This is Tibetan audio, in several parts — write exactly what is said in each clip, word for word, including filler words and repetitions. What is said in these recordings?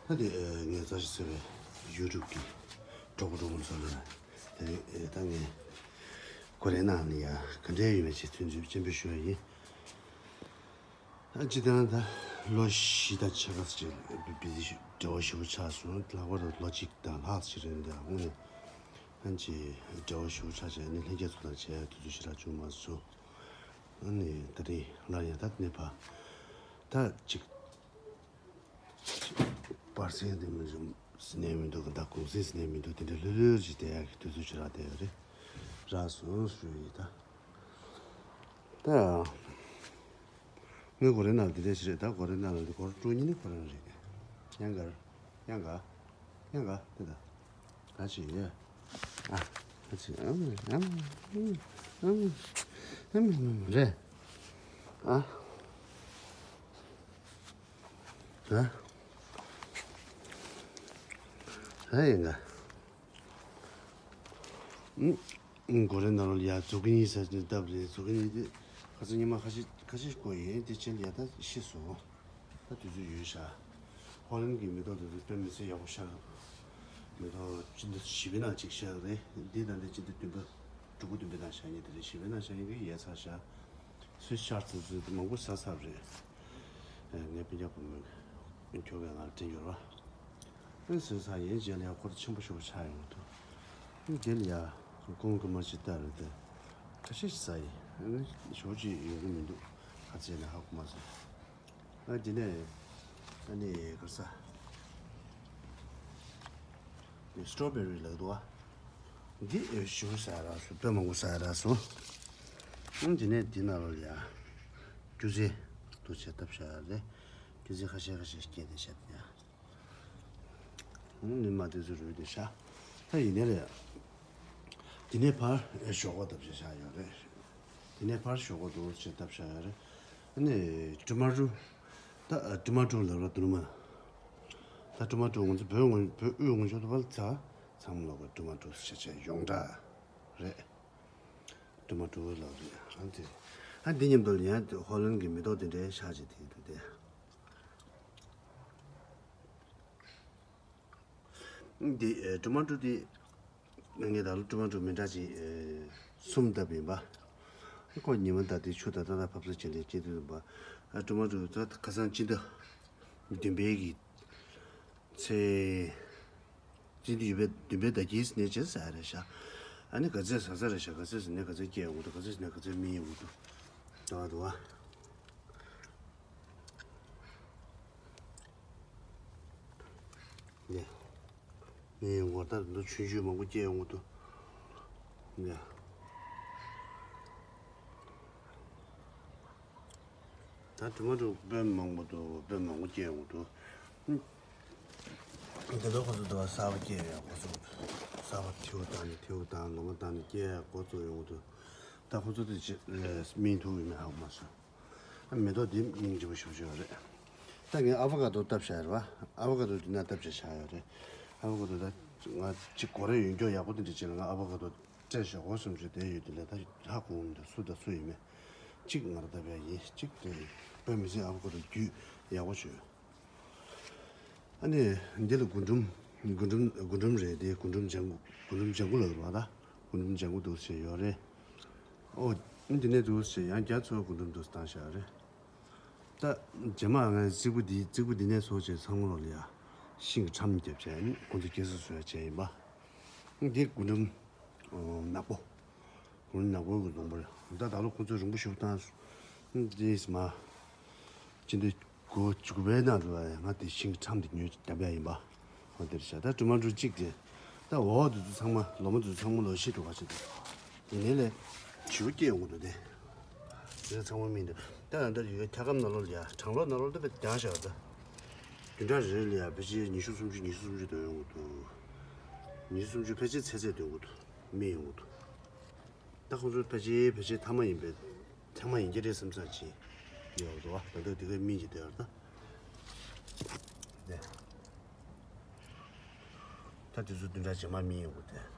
ད་དེ་ངས་རྩ་ཞིག་ཟེར་བའི་ཡུ་ཊུབ་ཀྱི་གྲོགས་པོ་གྲོགས་མོ་ཚོ་ལ་དེ་རིང་ད་ངས་གོ་རེ་ནང་ནས་ཡ་ག་འདྲའི་ཡོད་མེད་ཅིག་ཐུན་ཚོད་སྤྱན་འབུལ་ཞུ་བ་ཡིན། ཨ་ཅི་ད་ད་ལོ་བཞི་དང་ཕྱེད་ཀ་ཅིག་བི་ཟི་འབྲེལ་བ་ཞེ་པོ་ཆགས་སོང་། ལྷག་པར་དུ་ལོ་གཅིག་དང་ལྷག་ཅིག་རིང་ལ་དངོས་གནས་ཨ་ཅི་འབྲེལ་བ་ཞེ་པོ་ཆགས་བྱས་ནས་ལྷན་རྒྱས་ཚོ་དང་བྱས་དུས་ཚོད་ཞེ་དྲག་བྱུང་མ་སོང་། ཨ་ནི་ད་རེས་སླར་ཡང་ད་ནས་ཕ་ད་ཅིག་པར་སེང་དེ་མི་རུང་ཟིན་ནས་མི་འདུག་ད་གུང་སེང་ཟིན་ནས་མི་འདུག་དེ་འདྲ་ལྷོད་ལྷོད་ཅིག་བསྡད་ཡག་གི་དུས་ཚོད་ཅིག་རག་བསྡད་ཡོད་རེད། རག་སོང་ཞུ་ཡི་ད། ད་ངའི་གོ་རེ་ནང་ལ་དེ་འདྲ་ཞིག་རེད། ད་གོ་རེ་ནང་ལ་འདི་སྒོར་དཀྲུག་གཉིས་ནི་ཁོ་རང་རེད། ཡང་གར་ཡང་ག་ཡང་ག་དེ་ད་ག་ཅི་ཡོད། ཨ་ག་ཅི་ཨམ་ཨམ་ཨམ་ཨམ་ཨམ་རེད། ཨ། ད། ད་ཡིན་ག་ཨུ། གོ་རེ་ནང་ལ་ཡ་ཛུ་ཀི་ནི་ཟེར་ནས་བཏབ་རེད། ཛུ་ཀི་ནི་དེ་ཁ་སང་ཉི་མ་ཁ་ཤས་ཁ་ཤས་བསྐོལ་ཡིན། དེ་རྗེས་ལ་ཡ་ད་ཤི་སོང་། ད་དུས་ཚོད་ཡོད་ཤག་ཧོ་ལན་གྱི་མེ་ཏོག་དེ་ཚོ་དཔེ་མི་སྲིད་ཡག་པོ་ཤར། མེ་ཏོག་སྤྱི་ཟླ་བཞི་པའི་ནང་གཅིག་ཤར་རེད། འདི་དང་འདི་སྤྱི་ཟླ་བདུན་པ་དྲུག་པ་བདུན་པའི་ནང་ཤར་མཁན་དེ་རེད། བཞི་པའི་ནང་ཤར་མཁན་གྱི་ཡལ་ཚར་ཤག་སུས་ཤར་ཚར་ཚུལ་དེ་མང་པོ་ཟ་ཚར་རེད། ངའི་སྤུན་ཀྱག་བུ་མོས་ཁྱོ་གས་ང་ལ་དྲན་ཡོད་ར། ཨེ་ཟོས་ཚར་ཡིན། རྗེས་ལ་ཡ་ཁོ་ཚོ་ཆེན་པོ་ཞེ་པོ་ཆགས་ཡོང་གི་འདུག་ཨེ་དེ་ལ་ཡ་ཀོང་ཀི་མ་ཅི་ལྟར་རེད་དེ། ཁ་ཤས་ཤིག་ཟ་ཡི། ཨེ་ཞོ་ཅིག་ཡོང་གི་མི་འདུག་ཁ་ཚེ་ནས་ཧ་གོ་མ་སོང་། ཨ་དེ་ནས་ཨ་ནི་ག་ས་སི་ཊོ་བེ་རི་ལབ་འདུག་ཨ། འདི་ཨེ་ཞོ་ཟ་རག་སོང་། དཔེ་མང་པོ་ཟ་རག་སོང་། ཨ་དེ་ནས་འདི་ནང་ལ་ཡ་སྐྱུ་རྫས་འདུག་བྱས་བཏབ་བཞག་རེད། སྐྱུ་རྫས་ཁ་ཤས་ཁ་ཤས་སྐྱེས་ཏེ་བཞག་ཡ། ནི་མ་དེ་ཚོ་རུལ་དེ་ཤ། ད་ཡིན་ནའི་རེད། དེ་ནས་ཕར་ཞོག་ཁོག་བཏབ་བྱས་བཞག་ཡོད་རེད། དེ་ནས་ཕར་ཞོག་ཁོག་འདུག་བྱས་བཏབ་བཞག་ཡོད་རེད། ཨ་ནི་ཊོ་མ་ཊོ། ད་ཊོ་མ་ཊོ་ལབ་ར་དུ་ནུ་མ། ད་ཊོ་མ་ཊོ་ང་ཚོ་བོད་ངོས་བོད་དབུས་ངོས་ཕྱོགས་དུ་བལ་ཚ་ཚང་མ་ལོག་གི་ཊོ་མ་ཊོ་ཞེས་བྱས་ཡོངས་གྲགས་རེད། ཊོ་མ་ཊོ་ལབ་རེད། ཨ་འདི་ཨ་འདི་མཉམ་དུ་ཡང་ཧོ་ལན་གྱི་མེ་ཏོག་དེ་འདྲའི་ཤ་ཅིག་དེ་འདུག་སྟེ། འདི་ཨེ་ཊོ་མ་ཊོ་འདི་ངས་ད་ལོ་ཊོ་མ་ཊོ་མི་འདྲ་ཅིག་ཨེ་གསུམ་བཏབ་ཡིན་པ། ཁོ་ཉི་མ་ད་ལྟའི་ཆུ་ད་ལྟ་ད་ཕབ་ས་ཅན་དེ་སྐྱེ་དུས་ཡིན་པ། ཨ་ཊོ་མ་ཊོ་ད་ཁ་སང་སྤྱི་ཟླ་བདུན་པའི་གི་ཚེ། སྤྱི་ཟླ་བདུན་པའི་ཟླ་དཀྱིལ་ནས་བྱས་ཟ་རེད་ཤག་ཨ་ནི་ག་ཚོད་ཟ་ས་རེད་ཤག་ག་ཚོད་ཟ་ནས་ག་ཚོད་སྐྱེ་ཡོང་གི་འདུག་ག་ཚོད་ཟ་ནས་ག་ཚོད་སྨིན་ཡོང་གི་འདུག་ད་བ་དུ་བ། ནས། ངའི་ངོ་ལྟར་འདུག་ཆུང་ཆུང་མང་པོ་སྐྱེས་ཡོང་གི་འདུག་ནས། ད་ཊོ་མ་ཊོ་དཔེ་མང་པོ་འདུག་དཔེ་མང་པོ་སྐྱེས་ཡོང་གི་འདུག་དེ་ལོ་ཁོ་ཚོ་འདུག་གསར་པ་སྐྱེས་ཡོང་ཁོ་ཚོ་འདུག་གསར་པ་ཐེའུ་བཏང་ནས་ཐེའུ་བཏང་ལོ་མ་བཏང་ནས་སྐྱེས་ཁོ་ཚོ་ཡོང་གི་འདུག་ད་ཁོ་ཚོ་དེ་ཅི་སྨིན་ཐུབ་ཡོད་མེད་ཧ་གོ་མ་སོང་། མེ་ཏོག་འདི་སྙིང་རྗེ་པོ་ཞེ་པོ་ཅིག་ཡོད་རེད། ད་ངས་ཨ་བ་ཀ་ཏོ་བཏབ་བཞག་ཡོད་རེད་བ། ཨ་བ་ཀ་ཏོ་འདི་ན་བཏབ་བྱས་བཞག་ཡོད་རེད། ཨ་བ་ཀ་ཏོ་ད་ང་ཅིག་གོ་རེ་ཡོད་མཁན་ཡག་པོ་དེ་འདྲ་ཅིག་ལ་ང་ཨ་བ་ཀ་ཏོ་སྤྲད་བཞག་འོ་བསམ་བྱས་བསྡད་ཡོད་དེ་ལས་ད་ཧ་གོ་མི་འདུག་སུ་དང་སུ་ཡིན་མིན། གཅིག་ང་རང་བཏབ་ཡག་ཡིན། གཅིག་དེ་དཔེ་མི་སྲིད་ཨ་བ་ཀ་ཏོ་རྒྱུས་ཡག་པོ་བྱོས། ཨ་ནི་འདི་ལ་རྒུན་འབྲུམ། རྒུན་འབྲུམ་རྒུན་འབྲུམ་རེད་དེ། རྒུན་འབྲུམ་ལྗང་གུ། རྒུན་འབྲུམ་ལྗང་གུ་ལབ་རེད་བ་ད། རྒུན་འབྲུམ་ལྗང་གུ་འདུག་ཟེར་ཡོད་རེད། ཨོ། འདི་ནས་འདུག་ཟེར་ཡང་རྒྱ་མཚོ་རྒུན་འབྲུམ་འདུག་བཏང་བཞག་རེད། ད་རྗེས་མ་ང་རྩིག་པ་འདི་རྩིག་པ་འདི་ནས་ཚུར་བྱས་ཚང་མ་ལོག་ལ་ཡ་ཤིང་གི་ཁྲམ་བརྒྱབ་བྱས་ཁོང་ཚོ་སྐྱེ་ས་བཟོ་ཡ་བྱས་ཡིན་པ། འདི་རྒུན་འབྲུམ་ནག་པོ། རྒུན་འབྲུམ་ནག་པོ་གི་ལུང་པ་རེད། ད་ད་ལོ་ཁོང་ཚོས་རིང་པོ་ཞིག་བཏང་། འདི་ཟ་མ། སྤྱི་འདི། གོ་བཅུག་པའི་ནང་དུ་ང་དེ་ཤིང་ཁྲམ་དེ་ཉོས་བརྒྱབ་ཡ་ཡིན་པ། ཧོ་དེར་བྱ་ད་ཊོ་མ་ཊོ་གཅིག་དེ། ད་འོ་དེ་ཚོ་ཚང་མ་ལོ་མ་དེ་ཚོ་ཚང་མ་ལོ་ཤི་འགྲོ་ག་ཆེད་དུ། དེ་ནས་ལས་བྱིའུ་སྐྱེ་ཡོང་གི་འདུག་དེ། དེ་ཚང་མ་སྨིན་འདུག་ད་ད་ལྟ་ཡོད་འཁྱག་སྒམ་ནང་ལོགས་ལ་ཡ་གྲང་ལོག་ནང་ལོགས་ད་བེད་རྒྱག་བཞག་ད། བདུན་ཕྲག་རེ་རེ་ལ་ཡ་ཕལ་ཆེར་ཉི་ཤུ་སུམ་ཅུ་ཉི་ཤུ་སུམ་ཅུ་འདོན་ཡོང་གི་འདུག་ཉི་ཤུ་སུམ་ཅུ་ཕལ་ཆེར་ཚེ་ཚད་འདོན་གི་འདུག་སྨིན་ཡོང་གི་འདུག་ད་ཁོང་ཚོ་ཕལ་ཆེར་ཕལ་ཆེར་ཐ་མ་ཡིན་པས། ཐ་མ་ཡིན་གྱི་རེད་བསམ་བསམ་བྱས་ཡོད་འདུག་ད་ལྟ་དེ་གའི་སྨིན་གྱི་བསྡད་ཡོད་རེད་ད། ད་དེ་ཚོ་བདུན་ཕྲག་རྗེས་མ་སྨིན་ཡོང་གི་རེད།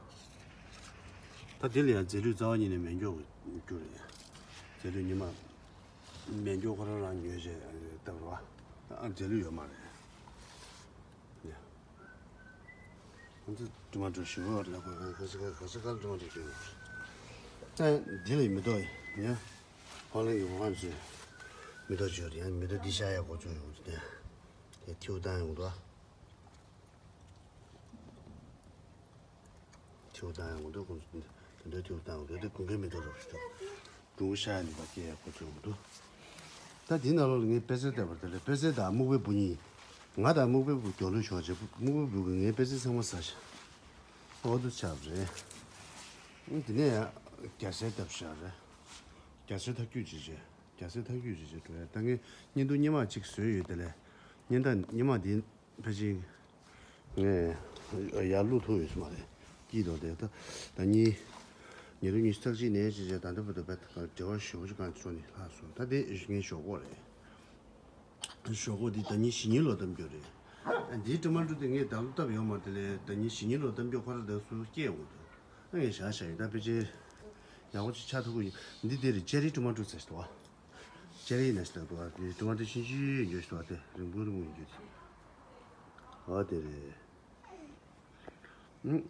ད་དེ་ལ་ཡང་རྫས་ལུད་རྩ་བ་ཉིད་ནས་མེད་མགྱོགས་ཀྱི་རྒྱུ་རེད། རྫས་ལུད་ཉི་མ་མེད་མགྱོགས་ཁོ་རང་རང་ཉོས་བྱས་བཏབ་རེད་བ། ཨ་རྫས་ལུད་ཡོད་མ་རེད། ང་ཚོ་ཊོ་མ་ཊོ་ཞིམ་པོ་རེད་ལ། ཁོ་ཁ་ཁ་ཁ་ཁ་ཁ་ཊོ་མ་ཊོ་ཞིམ་པོ་རེད། ད་འདི་ལ་མེ་ཏོག་ཡིན། ཧོ་ལན་གྱི་ཧོ་ཧན་ཚོས་མེ་ཏོག་བཅོས་རེད། ཡང་མེ་ཏོག་འདི་ཤ་ཡག་གོ་ཚོད་ཡོང་དུས་དེ་དེ་ཐིའུ་བཏང་ཡོང་འདུག་ཐིའུ་བཏང་ཡོང་འདུག་ཁོང་ཚོ་དེ་འདྲའི་ཐིའུ་བཏང་ཡོང་འདུག་དེ་དགུན་ཁའི་མེ་ཏོག་རེད་ཞུ། འབྲུ་ཤ་ཡང་ནི་བ་སྐྱེ་ཡག་པོ་བྱུང་འདུག་ད་འདི་ནང་ལོགས་ལ་ངས་པད་ཚལ་བཏབ་པ་དེ་ལས་པད་ཚལ་དང་སྨུག་པའི་བུ་གཉིས། ང་དང་སྨུག་པའི་བུ་མགྱོགས་ལོས་ཤོར་བྱས། སྨུག་པའི་བུ་གིས་ངའི་པད་ཚལ་ཚང་མ་ཟ་ཤག་འོ་དུ་ཆགས་རེད། འདི་ནས་ཡང་རྒྱ་སེར་བཏབ་ཤག་རེད། རྒྱ་སེར་ཐག་གཅོད་བྱེད་བྱས། རྒྱ་སེར་ཐག་གཅོད་བྱེད་བྱས་འགྲོ་ཡ། ད་ངས་བརྙན་ཐུང་སྔོན་མ་གཅིག་བཟོས་ཡོད། དེ་ལས་བརྙན་ཐུང་སྔོན་མ་འདི་ཕལ་ཆེར་ངས་ཡར་བླུགས་ཐུབ་ཡོད་ས་མ་རེད། སྐྱིད་དོ་དེ། ད་ད་ཉིན་ཉེ་དུ་ཉི་ཤུ་རྩ་གཅིག་ནས་བྱས་བྱས་ད་ལྟ་བར་དུ་བས་འབྲེལ་བ་ཞེ་པོ་ཅིག་གང་བྱུང་ནས་ལྷག་སོང་། ད་དེ་ངའི་ཞོག་ཁོག་རེད། ཞོག་ཁོག་འདི་ཟླ་ཉིན་གཞེས་ནིང་ལོ་བཏབ་རྒྱུ་རེད། འདིའི་ཊོ་མ་ཊོ་དེ་ངས་ད་ལོ་བཏབ་ཡོད་མ་རེད། དེ་ལས་ཟླ་ཉིན་གཞེས་ནིང་ལོ་བཏབ་རྒྱུ་ཁོ་ར་ད་སུ་སྐྱེས་འོང་དུས། ཨ་ངས་བཞག་བཞག་ཡིན། ད་ཕལ་ཆེར་ཡག་པོ་ཅིག་ཆགས་ཐུབ་ཀྱི་ཡོད། འདི་དེ་རེད། ཅེ་རི་ཊོ་མ་ཊོ་ཟེར་ཞིག་འདུག་བ། ཅེ་རི་ནས་ཞིག་འདུག་བ། འདི་ཊོ་མ་ཊོ་ཆུང་ཆུང་ཡོད་ཞིག་འདུག་བ། དེ་རིང་པོ་རིང་པོ་ཡོད་རྒྱུ་དེ། འོ་དེ་རེད། ཨུམ།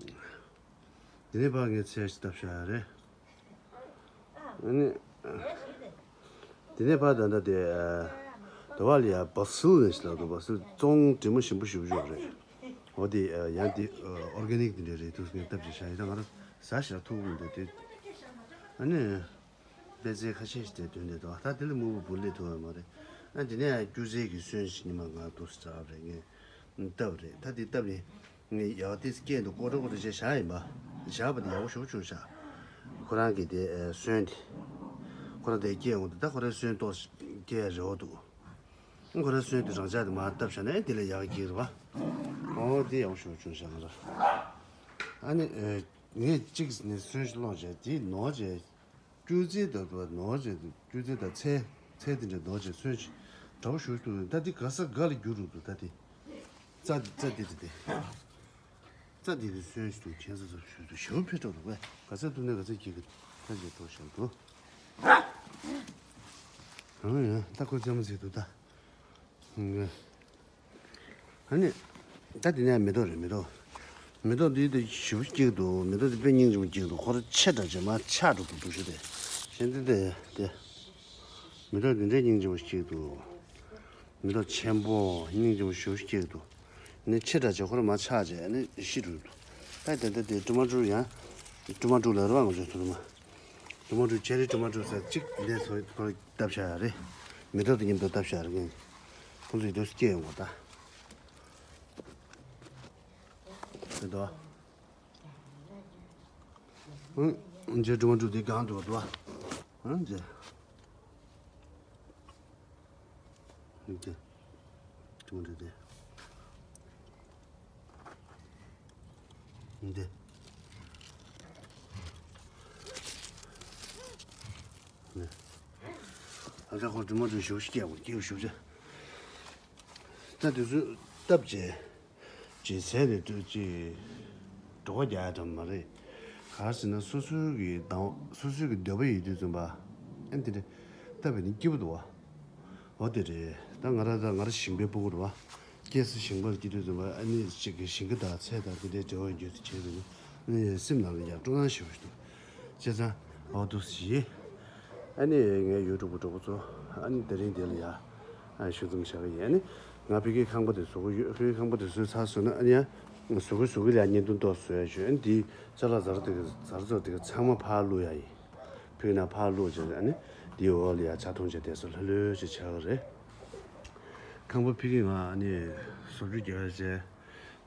དེ་ནས་ཕར་ངས་ཚལ་ཞིག་བཏབ་བཞག་ཡ་རེད། ཨ་ནི། དེ་ནས་ཕར་ད་ལྟ་དེ། ཨ། དེ་བ་ལ་ཡ་བ་སིལ་ནས་ཞིག་ལ་འདུག་བ། སིལ་བཙོང་དྲི་མ་ཞིམ་པོ་ཞེ་པོ་ཅིག་རེད། འོ་དེ། ཨ། ཡང་དེ་ཨོར་གེ་ནིག་དེ་འདྲ་རེད་འདུག་ངས་བཏབ་བྱས་བཞག་ཡིན། ད་ང་རང་ཟ་ཞིག་ལ་ཐུག་གི་མི་འདུག་དེ། ཨ་ནི། པད་ཚལ་ཁ་ཤས་ཤིག་དེ་ཐོན་བསྡད་འདུག་ད་དེ་ལ་སྨུག་པའི་བུ་སླེབས་ཐུབ་ཡོད་མ་རེད། ཨ། དེ་ནས་སྐྱུར་རྩི་གི་སོན་ཞིག་ཉི་མ་ང་འདུག་སེ་བཏབ་རེད། ངས་བཏབ་རེད། ད་དེ་བཏབ་ནས་ངས་ཡག་དེ་སྐྱེས་འདུག་ཀོ་ཊོ་ཀོ་ཊོ་བྱས་བཞག་ཡིན་པ། བཞག་པ་དེ་ཡག་པོ་ཞེ་པོ་བྱུང་ཤག་ཁོ་རང་གི་དེ། ཨ། སོན་དེ། ཁོ་རང་དེ་སྐྱེས་འོང་དུས་ད་ཁོ་རང་སོན་ཏོག་སྐྱེ་རེ་བ་འདུག་ཁོ་རང་སོན་དེ་རང་ཅག་དེ་མར་བཏབ་བཞག་ན་དེ་ལས་ཡག་གི་རེད་པ། ཨོ་དེ་ཡག་པོ་ཞེ་པོ་བྱུང་ཤག་ང་རང་། ཨ་ནི། ཨ། ངས་གཅིག་ནས་སོན་ཞིག་སློང་བྱས་དེ་ནོར་བྱས། སྐྱུར་རྩི་དང་དུ་བ་ནོར་བྱས་འདུག་སྐྱུར་རྩི་དང་ཚལ། ཚལ་དེ་འདྲ་ནོར་བྱས་སོན་ཞིག་འདྲ་པོ་ཞེ་པོ་འདུག་ད་དེ་ག་ས་ག་ལ་འགྱུར་རུ་འདུག་ད་དེ། རྩྭ་རྩྭ་དེ་དེ་དེ། རྩྭ་དེ་དེ་སོན་ཞིག་འདུག་ཁྱད་མཚར་ཞེ་པོ་འདུག་ཞེ་པོ་ཕེ་སྤྲོ་འདུག་པས། ག་ས་འདུག་ནས་ག་ས་ཁྱེད་ཀྱི་ཁ་ཞེ་སྤྲོ་ཞེ་པོ་འདུག་ཨང་ཡ། ད་ཁོ་རྩེད་མོ་རྩེ་འདུག་ད། ཨ་ནི། ད་དེ་ནས་མེ་ཏོག་རེད། མེ་ཏོག་མེ་ཏོག་འདི་དེ་ཞེ་པོ་སྐྱེས་འདུག་མེ་ཏོག་འདི་དཔེ་སྙིང་རྗེ་པོ་སྐྱེས་འདུག་ཁོ་རང་ཆེ་དྲགས་བྱས་མར་ཆག་འགྲོ་འདུག་འདུག་ཤོ་དེ། གཞན་དེ་དེ་དེ། མེ་ཏོག་འདི་འདྲའི་སྙིང་རྗེ་པོ་སྐྱེས་འདུག་མེ་ཏོག་ཆེན་པོ་སྙིང་རྗེ་པོ་ཞེ་པོ་སྐྱེས་འདུག་ནི་ཆེ་དྲགས་བྱས་ཁོ་རང་མར་ཆག་བྱས་ནི་ཤི་འགྲོ་འདུག་ད་དེ་འདྲ་དེ་ཊོ་མ་ཊོ་ཡང་། ཊོ་མ་ཊོ་ལ་རུ་བ་ང་ཚོའི་ཐུར་མ། ཊོ་མ་ཊོ་ཅེ་རི་ཊོ་མ་ཊོ་ཟེར་གཅིག་འདི་ཚོ་ཁོ་རང་བཏབ་བཞག་ཡ་རེད། མེ་ཏོག་དང་མཉམ་དུ་བཏབ་བཞག་རེད། ངས་ཁོང་ཚོས་འདུག་སེ་སྐྱེས་ཡོང་བ་ད། དེ་འདུག་ཨང་། ཇེ་ཊོ་མ་ཊོ་དེ་གང་འདུག་འདུག་ཨང་། ཇེ། ཇེ། ཊོ་མ་ཊོ་དེ། འདི། ནི། ཨ་ཅག་ཁོ་ཊོ་མ་ཊོ་ཞེ་པོ་ཞིག་སྐྱེས་པ་སྐྱེས་ཞེ་པོ་ཅིག་ད་དེ་ཚོ་བཏབ་བྱས། ཅིག་ཟས་ནས་སྤྲོད་ཅིག་གྲོད་ཁོག་རྒྱག་ཡ་འདྲ་མ་རེད། ག་རེ་ཟེར་ན་སོ་སོའི་གི་དང་སོ་སོའི་གི་འདོད་པ་ཡོད་དུས་ཙམ་པ། ཨ་འདི་འདྲ་བཏབ་པ་ནི་སྐྱིད་པོ་འདུག་བ། འོ་དེ་རེད། ད་ང་རང་ད་ང་རང་ཞིང་པའི་ཕྲུ་གུ་རེད་བ། སྐྱེས་སུ་ཞིང་པར་སྐྱེས་དུས་ཙམ་པ་ཨ་ནི་གཅིག་གི་ཞིང་ཁ་དང་ཚལ་དང་དེ་འདྲའི་འབྲེལ་བ་ཡོད་དུས་བྱས་ཙང་ནི་སེམས་ནང་ལ་ཡང་སྤྲོ་སྣང་ཞེ་པོ་ཞིག་འདུག་བྱས་ཙང་འོ་འདུག་སེ་བྱས། ཨ་ནི་ངའི་ཡུ་ཊུབ་གྲོགས་པོ་ཚོ་ཨ་ནི་དེ་རིང་འདི་ལ་ཡ་ཨ་ཞུ་འཛོམས་བྱ་གི་ཡིན། ཨ་ནི་ང་ཕ་གིའི་ཁང་པ་དེ་བཟོ་གི་ཡོད། ཕ་གིའི་ཁང་པ་དེ་བཟོས་ཚར་སོང་ན་ཨ་ནི་ཡ་བཟོ་གི་བཟོ་གི་ལ་ཡ་བརྙན་ཐུང་ཏོག་བཟོ་ཡ་ཞུ། ཨ་ནི་དེའི་ཅ་ལག་ཛ་ར་དེ་ག་ཛ་ར་ཙོ་དེ་ག་ཚང་མ་ཕར་བླུག་ཡ་ཡིན། ཕུག་ན་ཕར་བླུགས་བྱས་ཨ་ནི་དེའི་འོག་ལ་ཡ་ཇ་འཐུང་བྱས་བསྡད་སོ་ལྷོད་ལྷོད་ཅིག་ཆགས་ཀྱི་རེད། ཁང་པ་ཕ་གི་ང་ཨ་ནི་བཟོ་བཅོས་རྒྱག་བྱས་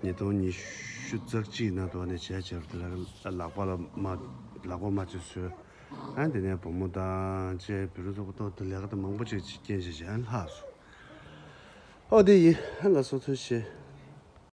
ཉིས་སྟོང་ཉི་ཤུ་རྩ་གཅིག་ནང་དུ་ཨ་ནི་བྱས་བྱས་པ་དེ་ལ་ལག་པ་ལ་མ་ལག་པ་མ་བཅོས་བཟོས། ཨ་ནི་དེ་ནས་བུ་མོ་དང་བཅས་བུ་རུ་ཚོགས་པ་ཏོག་ཏུ་ལས་ཀ་དང་མང་པོ་ཅིག་རྐྱེན་བྱས་བྱས་ཨ་ནི་ལྷག་སོང་། ཨོ་དེ་ཡིན། ཨ་ལགས་སོ་ཐུགས་རྗེ་ཆེ།